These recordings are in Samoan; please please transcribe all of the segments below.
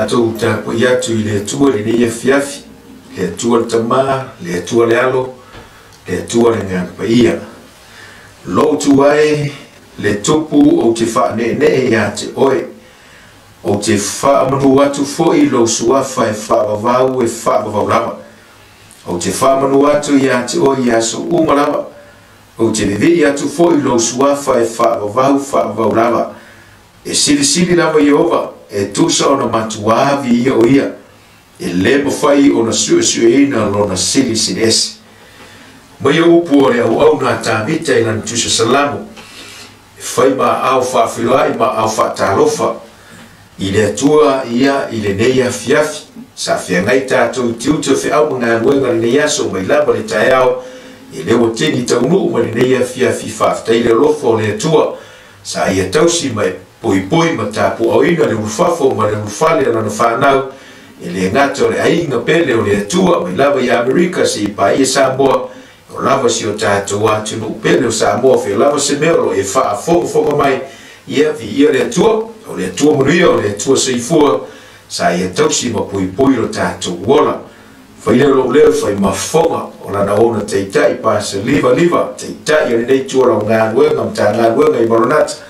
Tatou tapuai atu i le Atua i lenei afiafi, le Atua le Tama, le Atua le Alo, le Atua le Agaga Paia. Lou tu ai le tupu ou te faaneenee ia te oe, ou te faamanu atu foi lou suafa e faavavau e faavavau lava. Ou te faamanu atu ia te oe i aso uma lava, ou te vevei atu foi lou suafa e faavavau faavavau lava. E silisili lava Ieova, e tusa ona matuā viia o ia, e lē mafai ona suesueina lona silisili ese. Ma ia upu o le auauna a Tavita i lana tusa salamo, e fai ma aao faafeiloai ma aao faatalofa i le Atua ia i lenei afiafi. Sa feagai tatou i tiute o feau ma galuega lenei aso mai lava le taeao, e le ua tini taunuu mai lenei afiafi. Faafetai le alofa o le Atua sa ia tausi ma e poipoi ma tapuaoina le ulufafo ma le ulufale a lana fanau, e le gata o le aiga pele o le Atua mai lava i Amerika seia paia Samoa, o lava si o tatou atunuu pele o Samoa. Fea lava se mea o lo o e faafogafoga mai, ia viia le Atua, o le Atua manuia, o le Atua soifua sa ia tausi ma poipoi lo tatou ola. Fai lea lou leo fai mafoga o lana ona taitai pasa liva liva, taitai o lenei tua lau galuega Matagaluega i Maranata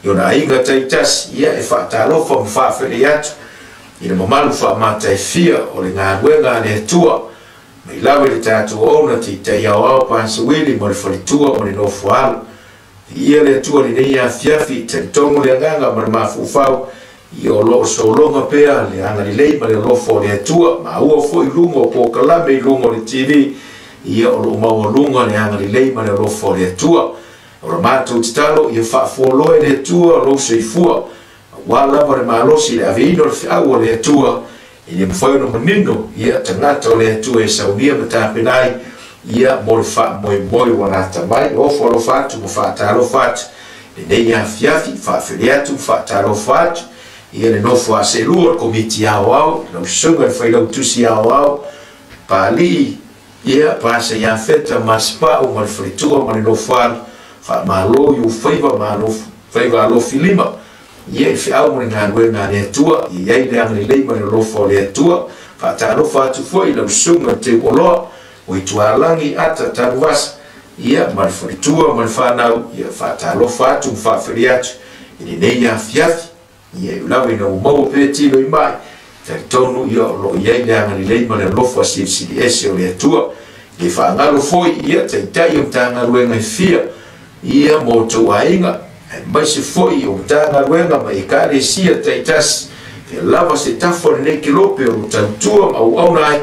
i ona aiga taitasi, ia e faatalofa ma faafelei atu i le mamalu faamataifia o le galuega a le Atua mai lava i le tatou ona taitai aoao pasa Wili ma le faletua ma le nofo alo. Viia le Atua lenei afiafi, talitonu le agaga ma le mafaufau ia o loo sologa pea le agalelei ma le alofa o le Atua, maua foi i luga o polokalame i luga o le TV, ia o loo maualuga le agalelei ma le alofa o le Atua. O le matou tatalo ia faafualoa e le Atua lou soifua, aua lava le malosi i le aveina o le feau o le Atua, e le mafai ona manino ia tagata o le Atua e saunia ma tapena ai ia mo le faamoemoe ua lata mai. Ofo alofa atu ma faatalofa atu lenei afiafi, faafele atu ma faatalofa atu ia le nofo a selua o le komiti aoao, lau susuga le failautusi aoao Palii, ia pasa ia Feta Masipau ma le faletua ma le nofo alo. Faamalo i ufaiva malo faiva alofi lima ia i feau ma le galuega a le Atua, ia i ai le agalelei ma le alofa o le Atua. Faatalofa atu foi lau susuga le Teuoloa o Itualagi Ata Tanuvasa, ia ma le faletua ma le fanau, ia faatalofa atu ma faafeli atu i lenei afiafi. Ia e lava ina ua maua pea tino i mai, talitonu ia o loo i ai le agalelei ma le alofa silisili ese o le Atua. Le faagalo foi ia taitai o Matagaluega e fia ia mo outou aiga, aemaise foi o Matagaluega ma ekalesia taitasi. Fea lava se tafa o lenei kelope o lo tautua ma auauna ai,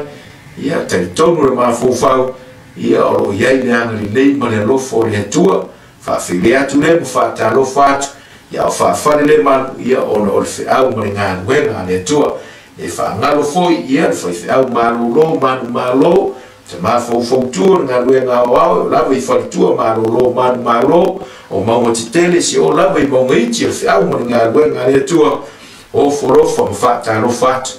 ia talitonu le mafaufau ia o loo i ai le agalelei ma le alofa o le Atua. Faafeile atu le ma faatalofa atu ia o faafale le malu ia ona o le feau ma le galuega a le Atua. E faagalo foi ia le faifeau malolo manumalo, te mafaufautua le galuega aoao o lava i faletua malolo manumalo o mauga tetele se o lava i mauga iti, o le feau ma le galuega a le Atua. O folofa ma faatalofa atu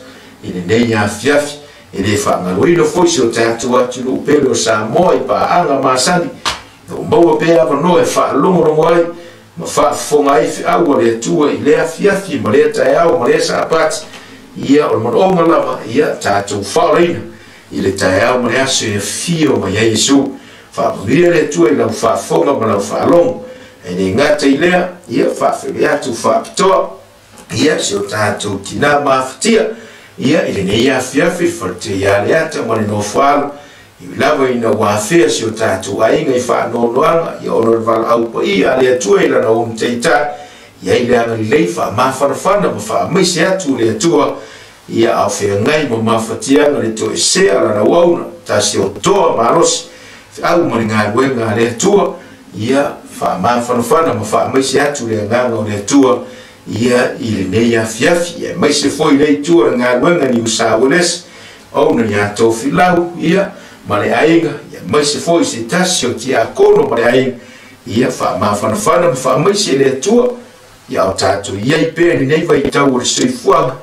i lenei afiafi. E le faagaloina foi se o tatou atunuu pele o Samoa i paaga masani, o maua pea avanoa e faalogologo ai ma faafofoga ai feau a le Atua i lea afiafi ma lea taeao ma lea sapati. Ia o le manaoga lava ia tatou faaolaina i le taeao ma le aso e afio mai ai Iesu. Faamanuia le Atua i lau faafofoga ma lau faalogo. E le gata i lea, ia faafele atu faapitoa ia si o tatou tinā mafatia ia i lenei afiafi, faletua ia Leata ma le nofo alo, i lava ina ua afea si o tatou aiga i faanoanoaga ia ona o le valaau paia a le Atua i lana onu taitai, i ai le agalelei faamafanafana ma faamaise atu le Atua ia ao feagai ma mafatiaga le toesea lana auauna tasi o toa malosi feau ma le galuega a le Atua. Ia faamafanafana ma faamaise atu le agaga o le Atua ia i lenei afiafi, aemaise foi le itu o le galuega Niu Sauelesi ona ia Tofilau ia ma le aiga, aemaise foi se tasi o tiakono ma le aiga. Ia faamafanafana ma faamaise le Atua ia o tatou i ai pea i lenei vaitau o le soifuaga.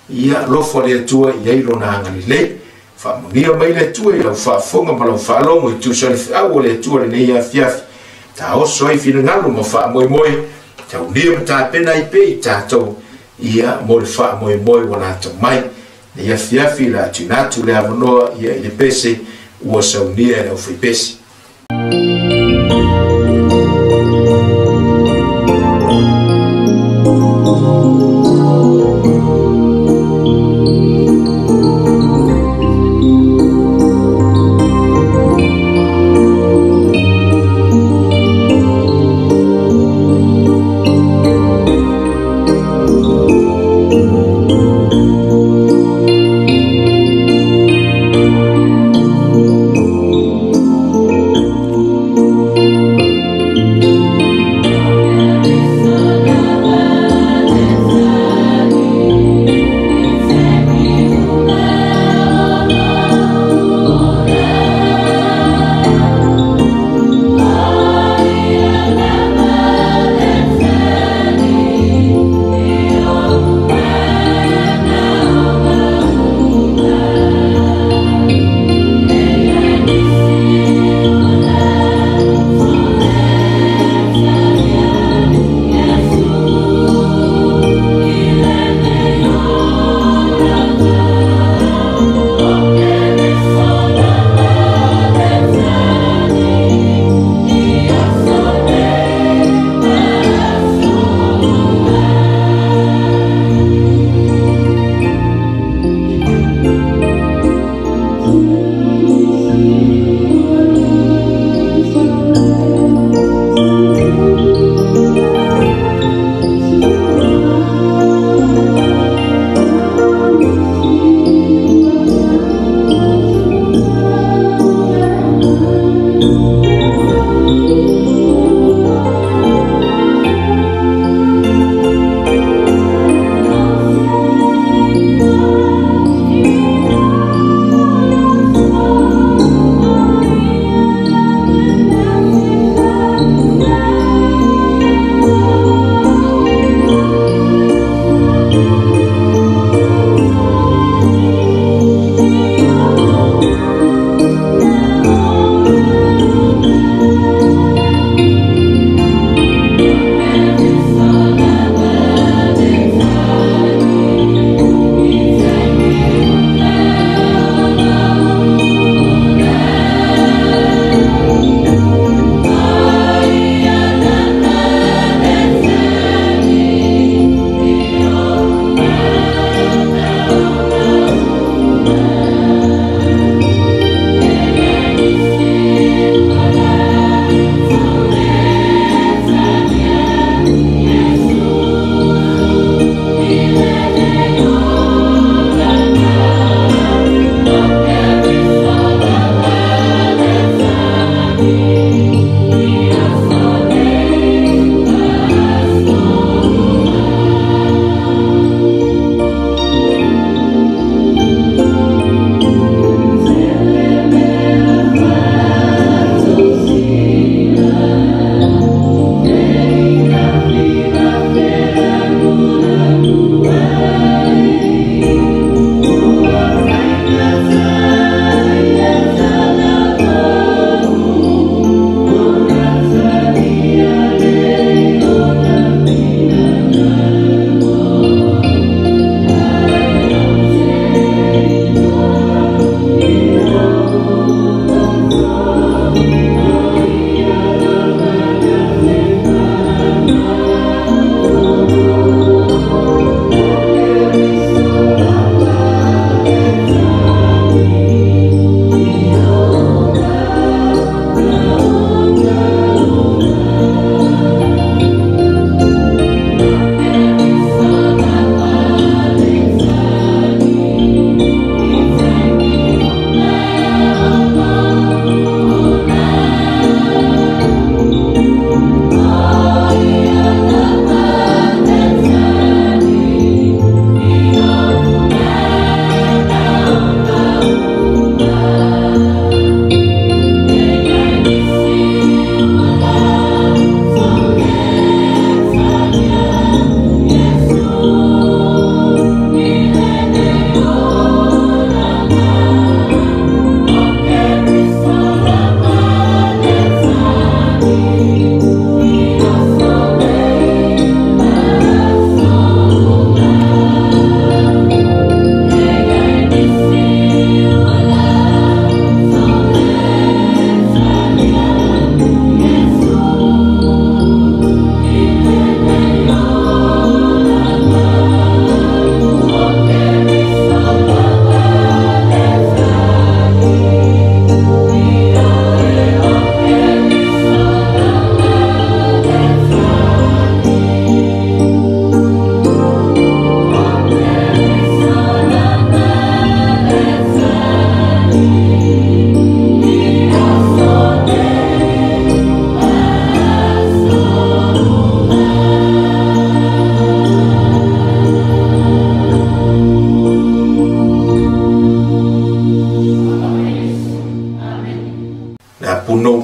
Ia alofa le Atua i ai lona agalelei. Faamanuia mai le Atua i lau faafofoga ma lau faalogo i tusa o le feau o le Atua lenei afiafi. Taoso ai finagalo ma faamoemoe, taunia ma tapena ai pea i tatou Ia, mo le faamoemoe ua lata mai nei afiafi, le a tuuina atu le avanoa ia i le pese ua saunia e le aufaipese.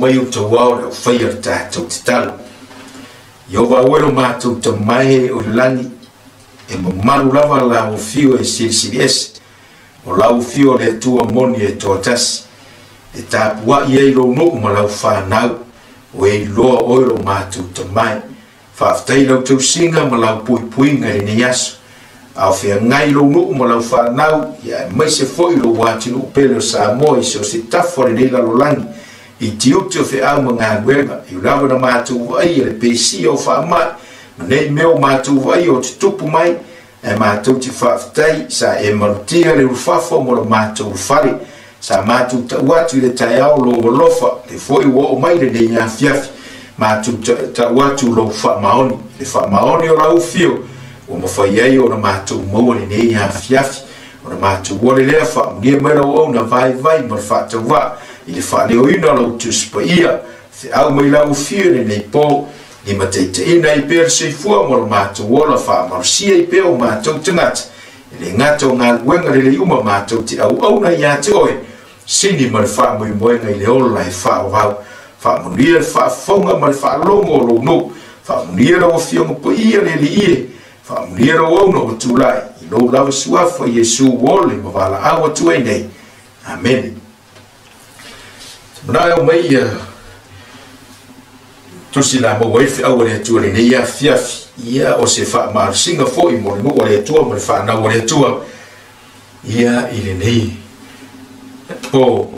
mai o tauao le aufaia le tatou tatalo. Ieova oe lo matou Tama e o le lagi, e mamalu lava lau afio e silisili ese, o lau afio o le Atua moni e toatasi, e tapuai ai lou nuu ma lau fanau, o e iloa oe lo matou Tama e. Faafetai i lau tausiga ma lau puipuiga i lenei aso, a o feagai lou nuu ma lau fanau, ia aemaise foi lou atunuu pele o Samoa i so o se tafa o lenei lalolagi, i tiute o feau ma galuega, e ui lava na matou vaaia le pesia o faamai, ma nei mea o matou vaaia o tutupu mai, ae matou te faafetai sa e malutia le ulufafo mo le matou ulufale, sa matou tau atu i le taeao lou alofa, le foi ua oo mai lenei afiafi, matou tau atu lou faamaoni, le faamaoni o lau afio, ua mafai ai ona matou maua lenei afiafi, ona matou ole lea faamanuia mai lau auauna vaivai ma le faatauvaa, i le faaleoina o lau Tusi Paia, feau mai lau afio i lenei po, limataitaiina ai pea le soifua ma lo matou ola, faamalosia ai pea o matou tagata, e le gata o galuega lelei uma matou te auauna ia te oe, sini ma le faamoemoega i le ola e faaauau. Faamanuia le faafofoga ma le faalogo o lou nuu, faamanuia lau afioga paia le Alii e, faamanuia lau auauna ua tulai, i lou lava suafa Iesu ua ole ma valaau atu ai nei. Amene. Manao e aumai ia tusi la maua ai le feau a le Atua i lenei afiafi, ia o se faamalosiga foi mo le nuu a le Atua ma le fanau a le Atua, ia i lenei po.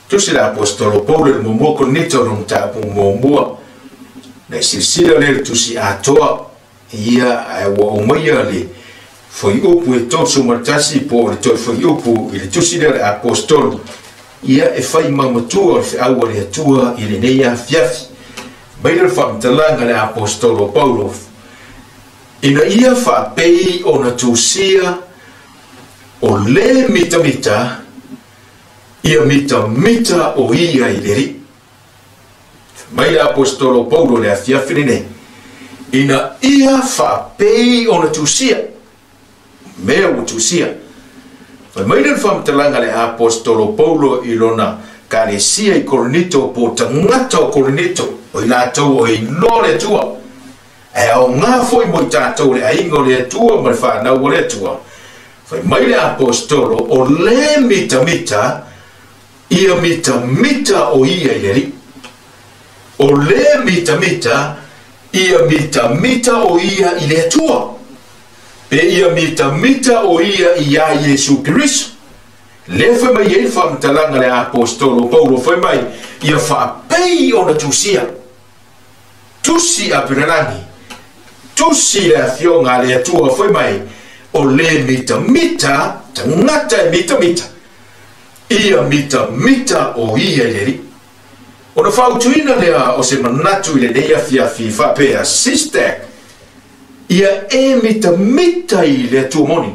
Tusi le Aposetolo Paulo i le muamua Korinito lona mataupu muamua, na i silasila lea i le tusi atoa, ia ae ua aumaia le fuaiupu e 31 po o le toe fuaiupu i le tusi lea a le Aposetolo, ia e fai mamatua o le feau a le Atua i lenei afiafi. Mai lea le faamatalaga a le Aposetolo Paulo, ina ia faapei ona tusia o le mitamita, ia mitamita o ia i le Alii. Mai le Aposetolo Paulo i le afiafi lenei, ina ia faapei ona tusia, mea ua tusia. Fai mai lea le faamatalaga a le Aposetolo Paulo i lona kalesia i Korinito, po o tagata o Korinito, o i latou o e iloa le Atua, ae aoga foi mo i tatou le aiga o le Atua ma le fanau o le Atua. Fai mai le Aposetolo, o le mitamita, ia mitamita o ia i le Alii. O le mitamita, ia mitamita o ia i le Atua. Pe ia mitamita o ia iā Iesu Keriso. Lea fai mai ai le faamatalaga a le Aposetolo Paulo, fai mai, ia faapei ona tusia. Tusi a Pirelani, tusi le afioga a le Atua, fai mai, o le mitamita, tagata e mitamita, ia mitamita o ia i le Alii. Ona fautuina lea o se manatu i lenei afiafi faapea, Sister, ia e mitamita i le Atua moni.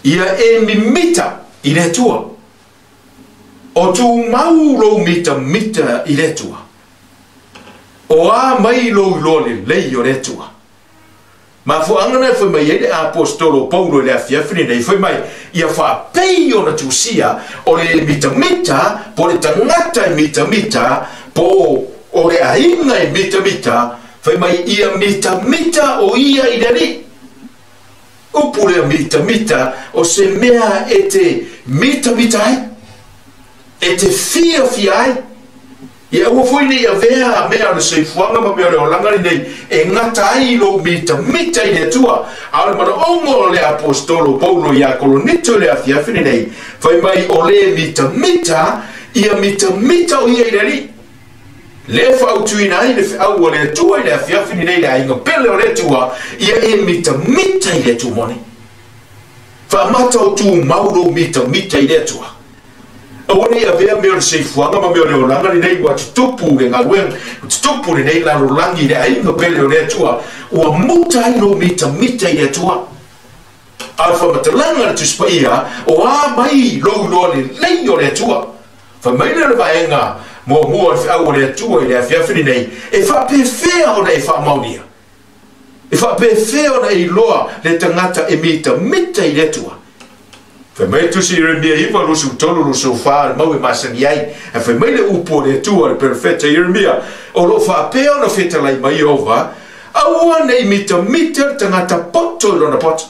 Ia e mimita i le Atua. O tumau lou mitamita i le Atua. O a mai lou iloa lelei o le Atua. Mafuaaga na e fai mai ai le Aposetolo o Paulo i le afiafi lenei, fai mai, ia faapei ona tusia o le mitamita, po o le tagata e mitamita, po o le aiga e mitamita, fai mai, ia mitamita o ia i le Alii. Upu lea mitamita, o se mea e te mitamita ai, e te fiafia ai. Ia aua foi ne i avea mea o le soifuaga ma mea o le olaga lenei e gata ai lou mitamita i le Atua. A o le manaoga o le Aposetolo Paulo iā Koronito i le afiafi lenei, fai mai, o le mitamita, ia mitamita o ia i le Alii. Lea e faautuina ai le feau a le Atua i le afiafi lenei, le aiga pele o le Atua, ia e mitamita i le Atua moni. Faamata o tumau lou mitamita i le Atua. Aua ne i avea mea o le soifuaga ma mea o le olaga lenei ua tutupu le galuega, ua tutupu lenei lalolagi i le aiga pele o le Atua, ua muta ai lou mitamita i le Atua. A o le faamatalaga a le Tusi Paia, o a mai lou iloa lelei o le Atua. Fai mai lea o le vaega muamua o le feau a le Atua i le afiafi lenei, e faapefea ona e faamaonia? E faapefea ona e iloa le tagata e mitamita i le Atua? Fai mai tusi Ieremia 9 23 24 mau e masani ai. Ae fai mai le upu o le Atua le perofeta Ieremia, o loo faapea ona fetalai mai Ieova, aua nei mitamita le tagata poto i lona poto,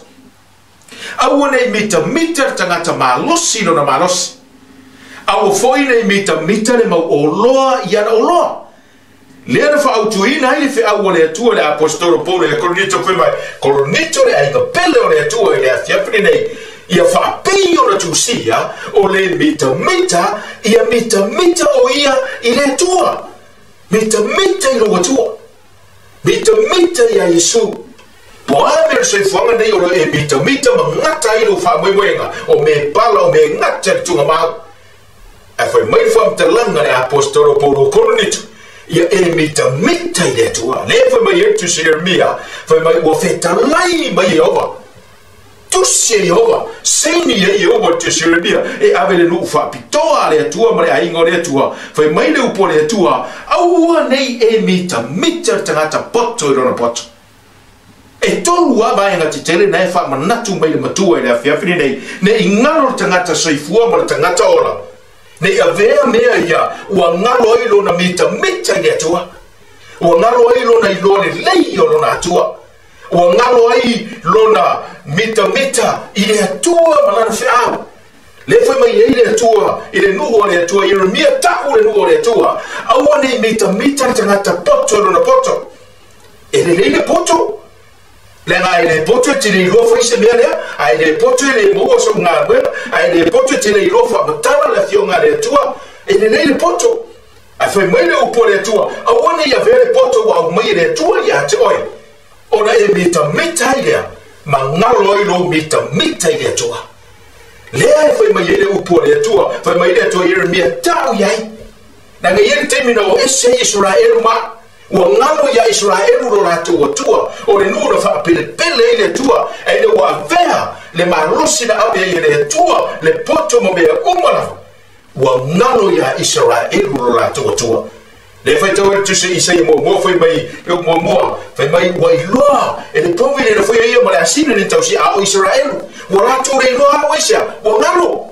aua nei mitamita le tagata malosi i lona malosi, aua foi nei mitamita le mau oloa i ana oloa. Lea na faaautuina ai le feau a le Atua i le Aposetolo Paulo ia Korinito, fai mai, Korinito le aiga pele o le Atua i le afiafi lenei, ia faapei ona tusia o le mitamita, ia mitamita o ia i le Atua. Mitamita i lou Atua. Mitamita ia Iesu. Po a mea o le soifuaga nei o lo e mitamita ma gata ai lou faamoemoega, o me pala o me gata i le tugamau. Ae fai mai le faamatalaga a le Aposetolo Paulo o Korinito, ia e mitamita i le Atua. Lea fai mai ai le tusi Ieremia, fai mai ua fetalai mai Ieova. Tusi e Ieova, saini ai Ieova le tusi Ieremia, e ave le nuu faapitoa a le Atua ma le aiga o le Atua. Fai mai le upu a le Atua, aua nei e mitamita le tagata poto i lona poto. E tolu lava vaega tetele na e faamanatu mai le matua i le afiafi lenei, ne i galo le tagata soifua ma le tagata ola, ne i avea mea ia ua galo ai lona mitamita i le Atua, ua galo ai lona iloa lelei o lona Atua, ua galo ai lona mitamita i le Atua ma lana feau. Lea fai mai ai le Atua i le nuu o le Atua, Ieremia tau le nuu o le Atua, aua ne i mitamita le tagata poto i lona poto. E lelei le poto, leaga e le poto e te le iloa fai se mea lea, a e le poto e le maua sou galuega, a e le poto e te le iloa faamatala le afioga a le Atua. E lelei le poto. Ae fai mai le upu a le Atua, aua ne i avea le poto ua aumai e le Atua ia te oe, ona e mitamita ai lea, ma galo ai lou mitamita i le Atua. Lea e fai mai ai le upu a le Atua, fai mai le Atua Ieremia, tau i ai. Leaga e i ai le taimi na o ese ai Isaraelu ma ua galo ia Isaraelu lo latou Atua, o le nuu na faapelepele ai le Atua, ae ina ua avea le malosi na ave ai e le Atua le poto ma mea uma lava, ua galo ia Isaraelu lo latou Atua. Le faitau ai le tusi Isaia muamua, fai mai le upu muamua, fai mai ua iloa e le povi le nofoia ia ma le asina le tausi a o Isaraelu, ua latou le iloa au aisea, ua galo.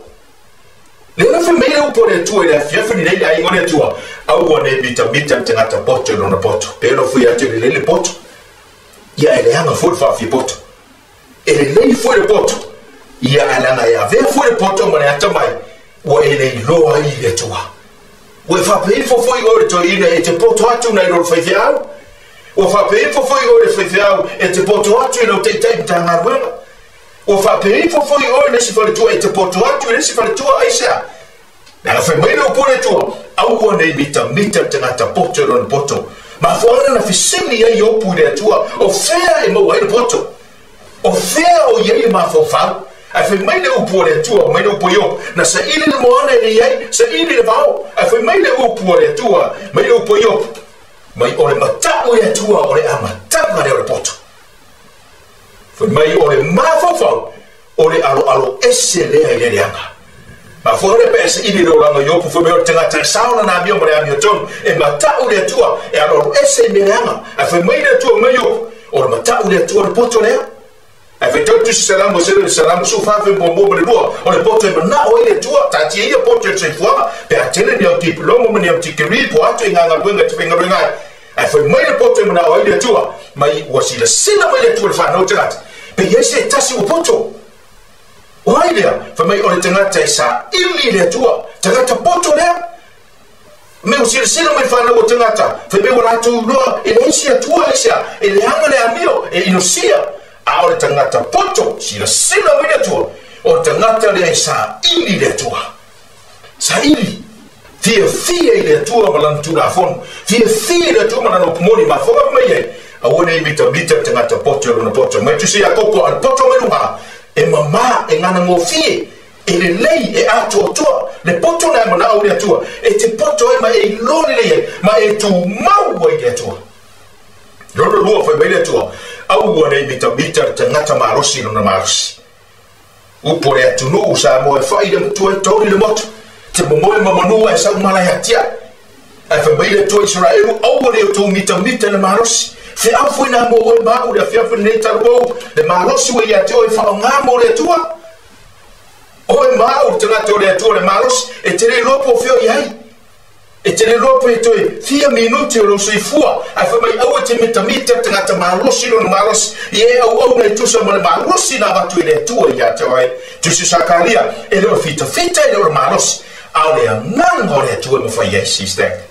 Lea na fai mai le upu a le Atua i le afiafi lenei le aiga o le Atua, aua ne i mitamita le tagata poto i lona poto. Pe ona fui atu e lelei le poto, ia e leaga foi le faafipoto. E lelei foi le poto, ia ae leaga e avea foi le poto ma le atamai, ua e le iloa ai i le Atua. Ua e faapea ifo foi oe le toeaina e te poto atu nai lo le faifeau. Ua faapea ifo foi oe le faifeau e te poto atu i lau taitai Matagaluega. Ua faapea ifo foi oe le isi faletua e te poto atu i le isi faletua aisea. Leaga fai mai le upu a le Atua, aua nei mitamita le tagata poto i lona poto. Mafuaaga na fesili ai Iopu i le Atua, o fea e maua ai le poto? O fea o i ai le mafaufau? Ae fai mai le upu a le Atua, mai le upu a Iopu, na saili le moana e le i ai, saili le vao. Ae fai mai le upu a le Atua, mai le upu a Iopu, mai o le matau i le Atua o le amataga lea o le poto. Fai mai o le mafaufau o le aloalo ese lea i le leaga. Mafua lea pe a saili le olaga o Iopu, fai mai o le tagata e sao lana amio ma le amiotonu, e matau le Atua, e aloalo ese i mea leaga. Ae fai mai le Atua mai Iopu, o le matau le Atua o le poto lea. Ae faitau le tusi Salamo sele le Salamo 14 fai muamua ma le lua, o le poto e manao ai le Atua, taatia ia poto e le soifuaga, pe a tele ni au diploma ma ni au tikeri po atu i ngā galuega e te faigaluega ai. Ae fai mai le poto e manao ai le Atua, mai ua silasila mai le Atua i le fanau tagata, pe i ai se tasi ua poto. O ai lea? Fai mai o le tagata e saili i le Atua, tagata poto lea. Me ua silasila mai le fanau o tagata, fai mai ua latou iloa e leai se Atua aisea, e leaga le amio, e inosia. A o le tagata poto, silasila mai le Atua, o le tagata lea e saili i le Atua. Saili. Fiafia i le Atua ma lana Tulafono. Fiafia i le Atua ma lana upu moni. Mafoga mai ai, aua nei mitamita le tagata poto i lona poto. Mai tusi Iakopo, a le poto mai luga, e mamā, e ganagofie, e lelei, e atoatoa. Le poto na e manao i le Atua, e te poto ai ma e iloa lelei ai, ma e tumau ai i le Atua. Lona lua, fai mai le Atua, aua nei mitamita le tagata malosi i lona malosi. Upu o le atunuu Samoa e fai le matua e toli le motu, te momoe ma manua e sau malae atiae. Ae fai mai le Atua Isaraelu, aua nei outou mitamita i le malosi. Feau foi na mo oe ma au le afiafi lenei taluou, le malosi ua ia te oe faaaoga mo le Atua. Oe ma o tagata o le Atua le malosi, e te le iloa po o fea o i ai. E te le iloa pe toe fia minute o lou soifua, ae fai mai aua e te mitamita le tagata malosi lona malosi, ia e auauna e tusa ma le malosi na avatu e le Atua ia te oe. Tusi Sakaria, e le o le fitafita, e le o le malosi, a o le agaga o le Atua e mafai ai, sister.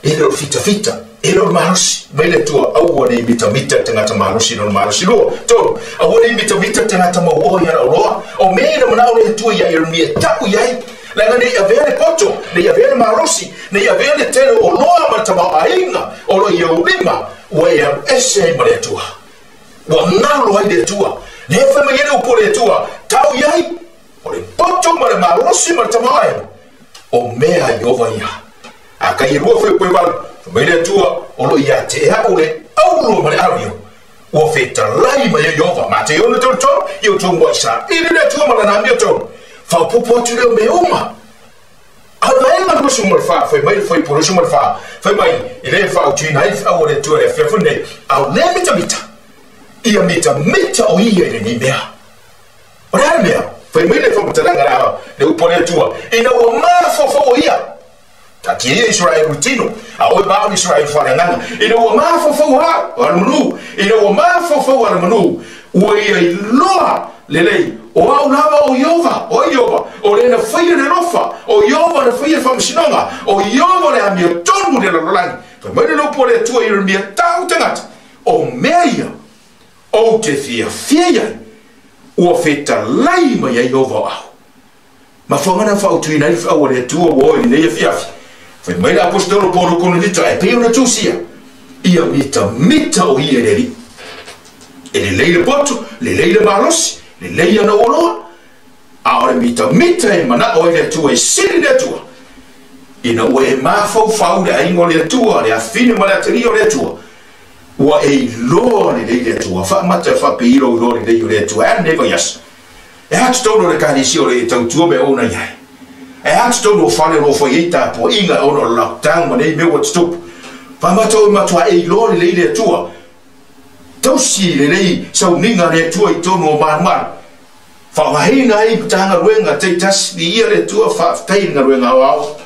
E le o le fitafita, e le o le malosi. Mai le Atua, aua ne i mitamita le tagata malosi lona malosi. 2, 3, aua ne i mitamita le tagata mauoa i ana oloa. O mea ia na manao le Atua ia Ieremia e tau i ai. Leaga ne i avea le poto, ne i avea le malosi, ne i avea le tele o oloa ma le tamaoaiga o lo i ou lima, ua e alu ese ai ma le Atua. Ua galo ai le Atua. Lea fai mai ai le upu o le Atua, tau i ai, o le poto ma le malosi ma le tamaoaiga, o mea a Ieova ia. A kai e 2 foi valu, fai mai le Atua, o lo ia te au le aulo ma le alio. Ua fetalai mai e Ieova, Mateo 6:33, i o tau sa ili le Atua ma lana amio tonu. Faaopoopo atu lea o mea uma. A o le vaega 24, fai mai le fuaiupu 24, fai mai, e le faautuina ai le feau a le Atua i le afiafi nei, a o le mitamita, ia mitamita o ia i lenei mea. O le a le mea? Fai mai le faamatalaga la le upu a le Atua, ina ua mafaufau o ia, taatia ia Israelu i tino, a oe ma au Israelu faaleagaga, ina ua mafaufau au, o alamanu, ina ua mafaufau alamanu, ua ia iloa lelei, o au lava o Ieova, o Ieova, o le na faia le alofa, o Ieova na faia le faamasinoga, o Ieova le amiotonu le lalolagi. Fai mai le upu a le Atua i Ieremia, tau tagata, o mea ia, ou te fiafia i ai, ua fetalai mai ai Ieova o au. Mafuaaga na faautuina ai le feau a le Atua ua o i lenei afiafi. Fai mai le aposetolo Paulo Korinito, e pei ona tusia, ia mitamita o ia i le Alii. E lelei le poto, lelei le malosi, lelei ana oloa, a o le mitamita e manao ai le Atua e sili le Atua. Ina ua e mafaufau le aiga o le Atua, le afine ma le atalia o le Atua, ua e iloa lelei le Atua, faamata e faapeilo iloa lelei o le Atua, e a lenei vaiaso. E a totonu o le ekalesia o le e tautua mea ona i ai. E a totonu o fale o lo o fai ai tapuaiga ona o le lockdown ma nei mea ua tutupu. Faamata o e matua e iloa lelei le Atua, tausi lelei sauniga le Atua i totonu o malumalu. Faaaogaina ai Matagaluega taitasi, viia le Atua, faafetai i le galuega aoao.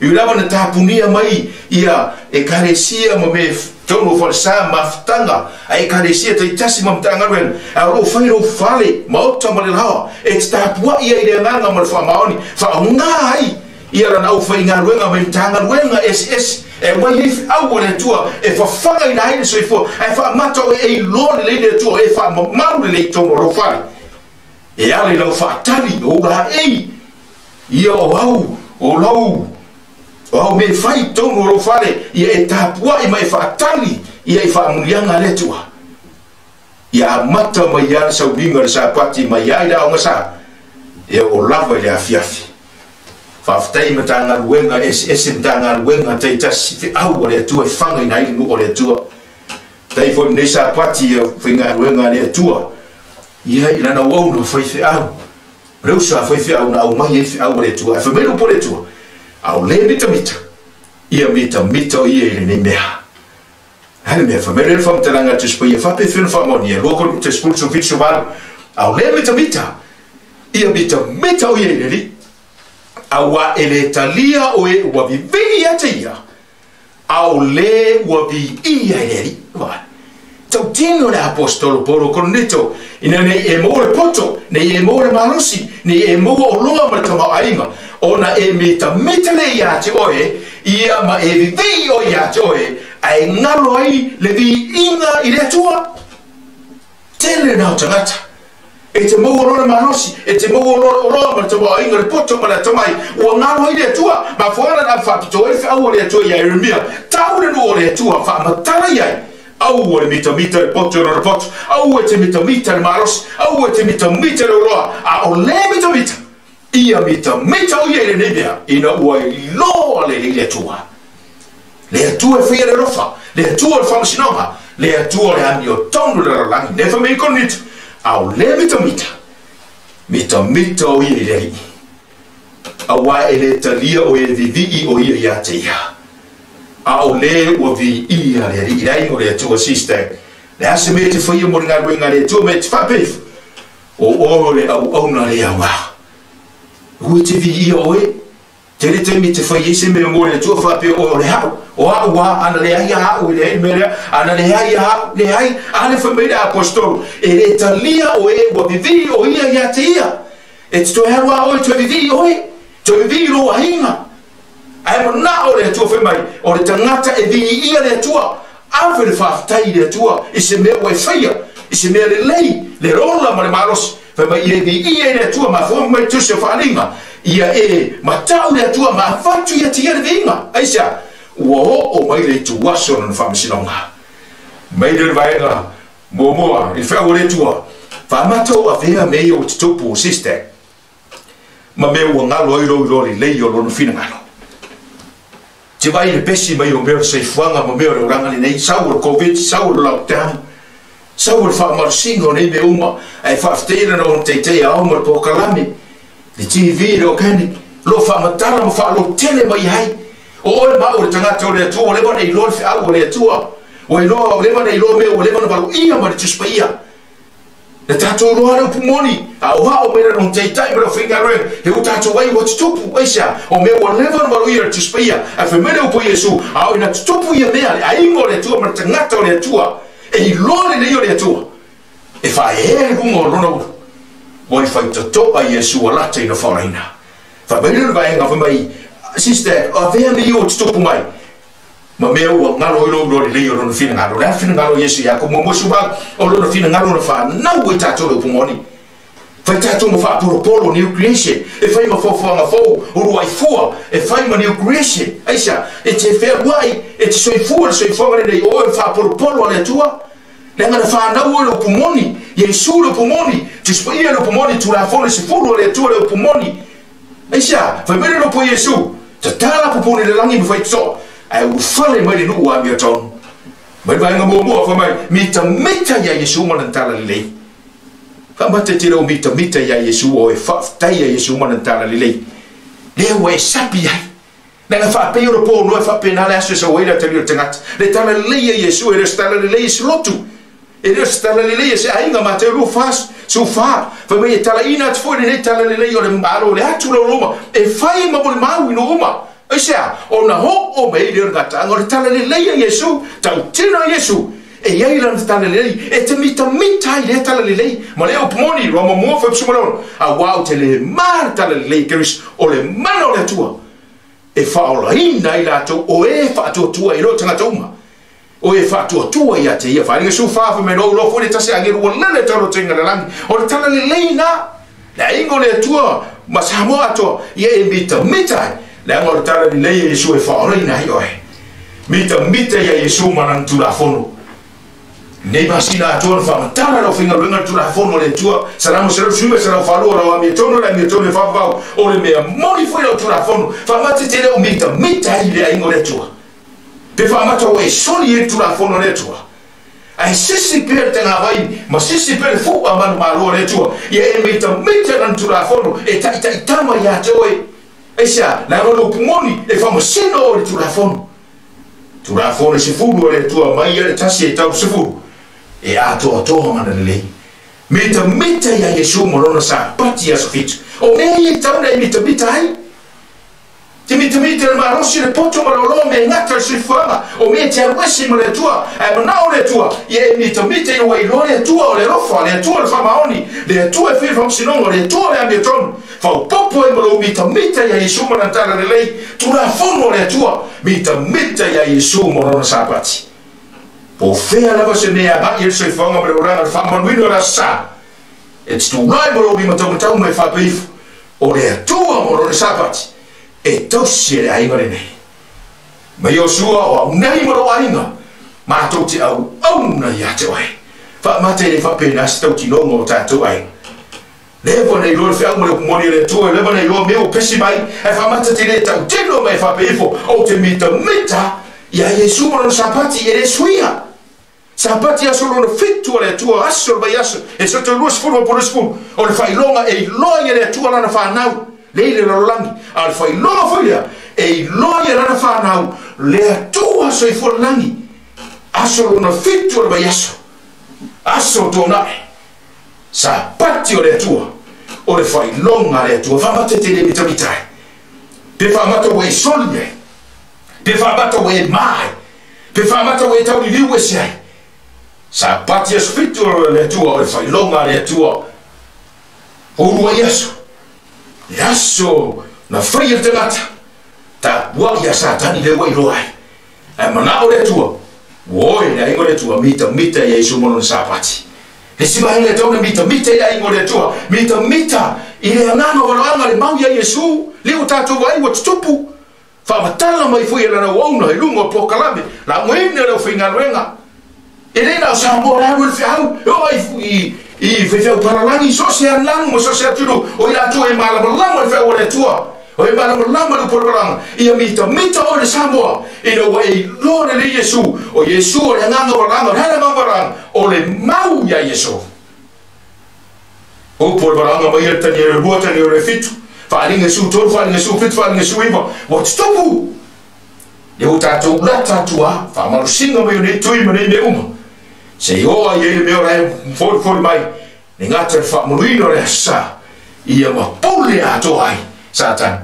I lava na tapunia mai ia ekalesia ma me totonu o falesa mafutaga a ekalesia taitasi ma Matagaluega, a o loo fai lou fale maota ma le laoa e te tapuai ai i le agaga ma le faamaoni, faaaoga ai ia lana aufaigaluega mai Matagaluega eseese e aumai ai feau a le Atua e fafagaina ai le soifua, ae faamata oe e iloa lelei le Atua, e faamamalu lelei i totonu o lou fale. E ala i lau faatali o ou laei ia o au o lau o au me fai i totonu o lou fale, ia e tapuai ma e faatali ia i faamuliaga a le Atua. Ia amata mai ia le sauniga o le Sapati mai ai le aoga sa, e oo lava i le afiafi. Faafetai Matagaluega eseese, Matagaluega taitasi, feau a le Atua e fagaina ai le nuu o le Atua. Tai foi lenei Sapati ia faigaluega a le Atua, ia i lana auauna fai feau. O le uso a fai feau na aumai ai feau a le Atua. Ae fai mai le upu a le Atua, a o le mitamita, ia mitamita o ia i lenei mea. Ai le mea, fai mai le faamatalaga a Tusi Paia, faapefea ona faamaonia, 2 Korinito 10, 17, 18, a o le mitamita, ia mitamita o ia i le Alii. Auā e le talia o e ua vivii ia te ia, a o le ua viia i le Alii. Vai. Tautino le apostolo Paulo Korinito, ina nei e maua le poto, nei e maua le malosi, nei e maua oloa ma le tamaoaiga, ona e mitamita le ia te oe, ia ma e vivii oe ia te oe, ae galo ai le viiga i le Atua. Tele na o tagata e te maua loa le malosi, e te maua loa le oloa ma le tamaoaiga, le poto ma le atamai, ua galo ai le Atua. Mafuaaga na faapitoa ai le feau a le Atua ia Ieremia, tau le nuu o le Atua, faamatala i ai, aua le mitamita le poto i lona poto, aua e te mitamita le malosi, aua e te mitamita le oloa, a o le mitamita, ia mitamita o ia i lenei mea, ina ua iloa lelei le Atua. Le Atua e faia le alofa, le Atua o le faamasinoga, le Atua o le amiotonu le lalolagi. Le fai mai Korinito, a o le mitamita, mitamita o ia i le Alii. Auā e le talia o e vivii o ia ia te ia. A o le ua viia le Alii, le aiga o le Atua, sister. Le a se mea e te faia mo le galuega a le Atua me te faapea ifo, o oe o le auauna le aoga. Ua te viia oe. Tele taimi te fai ai se mea mo le Atua faapea oe o le a'u. O a'u a ana leai a a'u e leai le mea lea. Ana leai a a'u, leai. A le fai mai le aposetolo, e le talia oe ua vivii o ia ia te ia. E te toe alu a oe toe vivii oe. Toe vivii lou aiga. Ae mana'o le Atua fai mai, o le tagata e viia le Atua. Ave le faafetai i le Atua i se mea ua e faia, i se mea lelei, le ola ma le malosi. Fai mai ia e viia i le Atua, mafua mai tusi o faaaliga. Ia e matau le Atua ma avatu ia te ia le viiga. Aisea? Ua oo mai le ituaso o lona faamasinoga. Mai le vaega muamua i le feau a le Atua, faamata o avea mea ia ua tutupu o sister ma mea ua galo ai lou iloa lelei o lona finagalo. Te vaai le pesi mai o mea o le soifuaga ma mea o le olaga lenei, sau o le Covid, sau o le lockdown, sau o le faamalosiga o nei mea uma, ae faafetai lana ona teitei ao ma le polokalame, le TV, le organic, lo faamatala ma faalotele mai ai. O oe ma au le tagata o le Atua, ua leva ona iloa le feau o le Atua, ua iloa, ua leva ona iloa mea, ua leva ona valoia ma le Tusi Paia. Na tatou iloa le upu moni, a o ao mai lana taitai ma le aufaigaluega, he ua tatou ai ua tutupu, aisea? O mea ua leva ona valoia le Tusi Paia, ae fai mai le upu a Iesu, a o ina tutupu ia mea, le aiga o le Atua ma le tagata o le Atua, e iloa lelei o le Atua, e faaeaea i luga o lona ulu. Ua i faitotoa Iesu ua lata ina faolaina. Fai mai le vaega, fai mai, sister, avea mea ia ua tutupu mai, ma mea ua galo ai lou iloa lelei o lona finagalo. O le a le finagalo o Iesu ia ko muamua suvalu, o lona finagalo na whanau ai tātou le upu moni. Fai tātou ma whaapolopolo, new creation, e fai ma foafoaga fou, o rua i fua, e fai ma new creation. Aisea, e te fealuai, e te soifua le soifuaga lenei, o oe o le whaapolopolo a le Atua. Leaga na whanau oe le upu moni, Iesu le upu moni, Tusi Paia le upu moni, Tulafono e 10 a le Atua le upu moni. Aisea, fai mai le upu a Iesu, tatala pupuni le langi ma fai totoa, ae ulufale mai le nuu a amiotonu. Mai le vaega muamua fai mai, mitamita ia Iesu ma lana talalelei. Faamata te leo mitamita ia Iesu o e faafetai ia Iesu ma lana talalelei. Lea ua e sapi ai. Leaga faapei o le po noa e faapena le aso e sau ai le atalii o le tagata. Le talalelei ia Iesu e le o se talalelei e se lotu. E le o se talalelei e se aiga Mateo 24, 14. Fai mai e talaina atu foi lenei talalelei o le malo o le atu lau Roma e fai ma molimau i nuu uma. Aisea? Ona oo mai ai lea o le gataaga o le talalelei a Iesu, tautino a Iesu, e i ai lana talalelei, e te mitamita ai lea talalelei, ma lea upu moni, Roma muamua fai 16, auā ou te le ma le talalelei a Keriso, o le mana o le Atua, e faaolaina ai latou o e faatuatua i loo tagata uma. O e faatuatua ia te ia. Faaaliga 14, fai mai loa, iloa foi le tasi agelu ua lele tau lotoina le lagi. O le talalelei na, le aiga o le Atua ma Samoa atoa, ia e mitamita ai. Leaga o le talalelei a Iesu e faaolaina ai oe. Mitamita ia Iesu ma lana Tulafono. Nei masina atoa na faamatala lau faigaluega le Tulafono a le Atua, Salamo 119, 142, lau amiotonu le amiotonu e faavavau, o le mea moni foi lau Tulafono, faamata te leo mitamita ai le aiga o le Atua. Pe faamata ua e soli ai le Tulafono a le Atua. Ae sisi pea le tagavai ma sisi pea le fu'a manumalo a le Atua, ia e mitamita lana Tulafono e ta'ita'itama ia te oe. Aisea? Leaga o le upu moni e faamasino oe i le Tulafono. Tulafono e 10 a le Atua mai ia le 1 e tau 10, e atoatoa mana lelei. Mitamita ia Iesu ma lona sapati aso 7. O mea ia i tatau ona e mitamita ai. Te mitamita le malosi, le poto ma le oloa me e gata le soifuaga, o mea e te alu ese ma le Atua, ae manao le Atua, ia e mitamita ina ua iloa le Atua o le alofa, le Atua o le faamaoni, le Atua e fai le faamasinoga, le Atua o le amiotonu. Faaopoopo ai ma lou mitamita ia Iesu ma lana talalelei, Tulafono a le Atua, mitamita ia Iesu ma lona sapati. Po o fea lava se mea e agai ai le soifuaga ma le olaga, le faamanuina o le aso sa, e te tulai ma lou limataumatau ma e faapea ifo, o le Atua ma lona sapati, e tausi e le aiga lenei. Mai Iosua, o au nei ma lou aiga, matou te auauna ia te oe. Faamata e le faapena se tautinoga o tatou aiga. Leva ona iloa le feau ma le upu moni a le Atua, leva ona iloa mea ua pesi mai, ae faamata te le tautino ma e faapea ifo, ou te mitamita ia Iesu ma lona sapati e le suia. Sapati aso lona 7 a le Atua, aso o le vaiaso, e soto 20 ma polo 10, o le faailoga e iloa ia le Atua lana whanau, le i le lalolagi, a o le faailoga foi lea, e iloa ia lana whanau, le Atua soifua le lagi, aso lona 7 o le vaiaso, aso o tuanai, sapati o le Atua, O le faailoga a le Atua faamata e te le mitamita ai pe faamata ua e soli ai pe faamata ua e ma ai pe faamata ua e tauliliu ese ai. Sapati aso 7 o le Atua o le faailoga a le Atua o uluai aso le aso na faia le tagata tapuai ia Satani le ua iloa ai ae manao le Atua ua oe le aiga o le Atua mitamita ia Iesu ma lona sapati. Le si vaega e tau na mitamita i le aiga o le Atua mitamita i le agaga o valoaga le mau ia Iesu le ua tatou vaai ua tutupu faamatala mai foi e lana auauna i luga o polokalame laugaina le aufaigaluega e le na o Samoa le alu e le feau e oo ai i faifeau palalagi so o se alanu ma so o se atunuu o i latou e malamalama le feau o le Atua o e malamalama le upu o le valaga ia mitamita oe le Samoa ina ua e iloa lelei Iesu o Iesu o le agaga o valaga o le ala agaga o valaga o le mau ia Iesu. Upu o le valaga mai ia le Tanielo 2 Tanielo 7 faaaliga Iesu 3 faaaliga Iesu 7 faaaliga Iesu 9 ua tutupu le ua tatou lata atu a faamalosiga mai o nei tui ma nei mea uma se i oo ai ai le mea o lae folifoli mai le gata le faamanuina o le aso sa ia ma pule atoa ai Satani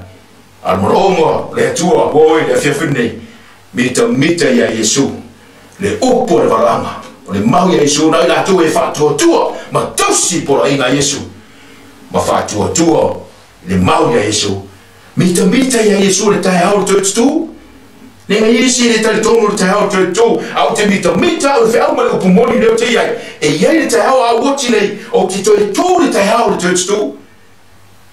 a le manaoga le Atua ua oe le afiafi lenei mitamita ia Iesu le upu o le valaga o le mau ia Iesu na i latou e faatuatua ma tausi poloaiga a Iesu ma faatuatua le mau ia Iesu mitamita ia Iesu le taeao le toe tutu le ngai isi le talitonu le taeao le toe tutu a o te mitamita au le feau ma le upu moni lea o te iai e iai le taeao a au oti nei o te toe tu le taeao le toe tutu